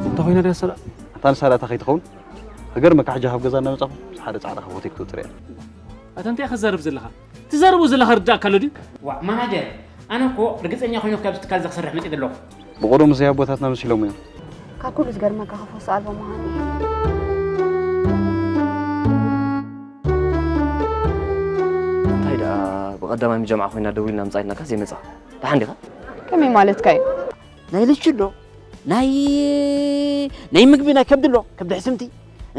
እንታይ ኮይና ድያ ሳራ? ኣታ ንሳራ እታ ከይትኸውን? ክገርመካ፣ ሕጂ ካብ ገዛ እናመጻኹ ምስ ሓደ ጻዕዳ ካቦቴክ ትወጽእ እያ። ኣታ እንታይ ኢኻ ትዛረብ ዘለኻ? ትዛረቦ ዘለኻ ርዳእካ ኣሎ ድዩ? ዋዕ ማናጀር፣ ኣነ እኮ ርግጸኛ ኮይነ ካብዚ ትካል እዚ ክሰርሕ መጺእ ዘለኹ። ብቐደሙ እዚ ኣቦታትና መሲሎም እዮም። ካብ ኩሉ ዝገርመካ ከፈሱ ኣልቦ ምዃኑ እዩ። እንታይ ደኣ ብቐዳማይ ምጀምዓ ኮይና ደዊልና ምጻ ኢልናካ ዘይመጻ? ደሓን ዲኻ? ከመይ ማለትካ እዩ? ናይ ልቺ ኣሎ፣ ናይ ናይ ምግቢ ናይ ከብዲ ኣሎ፣ ከብዲ ሕስምቲ፣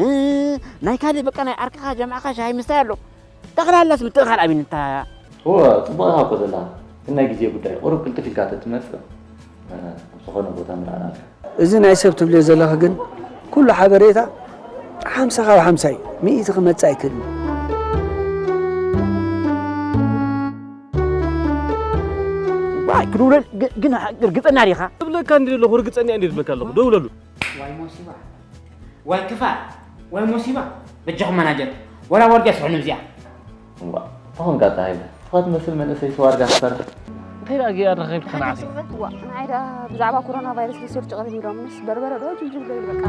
እ፣ ናይ ካልእ በቃ ናይ ዓርክኻ ጀምዓኻ ሻሂ ምስታይ ኣሎ። ጠቕላላስ ምትእኻል ኣቢንታ። እወ፣ ጽቡቕ ኢኻ እኮ ዘለኻ። ግን ናይ ግዜ ጉዳይ፣ ቁሩብ ቅልጥፍ ኢልካ ተትመጽእ፣ እ፣ ኣብ ዝኾነ ቦታ ምረኣናልካ። እዚ ናይ ሰብ ትብልዮ ዘለኺ ግን ኩሉ ሓበሬታ ሓምሳ ካብ ሓምሳ እዩ፣ ሚእቲ ክመጽእ ኣይክእልን። ዋይ፣ ክድውለል ግ-፣ ግን ርግጸኛ ዲኻ? እብለካ እንዲ ዘለኹ ርግጸኛ እንዲ እብለካ ኣለኹ። ደውለሉ። ዋይ ሞሲባ፣ ዋይ ክፋእ፣ ዋይ ሞሲባ። በጃኹም ማናጀር፣ ወላ ዋርድያ ስሕኑ እዚኣ። እዋ፣ ተኾንካ ጸሃይ፣ ትኻ ትመስል መንእሰይ ዋርድያ ትሰርሕ። እንታይ ደኣ ጌጋ ረኺብካ ንዓኺ? ዋ፣ ንዓይ ደኣ ብዛዕባ ኮሮና ቫይረስ ሪሰርች ቅርብ ኢሎም ምስ በርበረ ዶ ጅምጅም ገይሩ በቃ።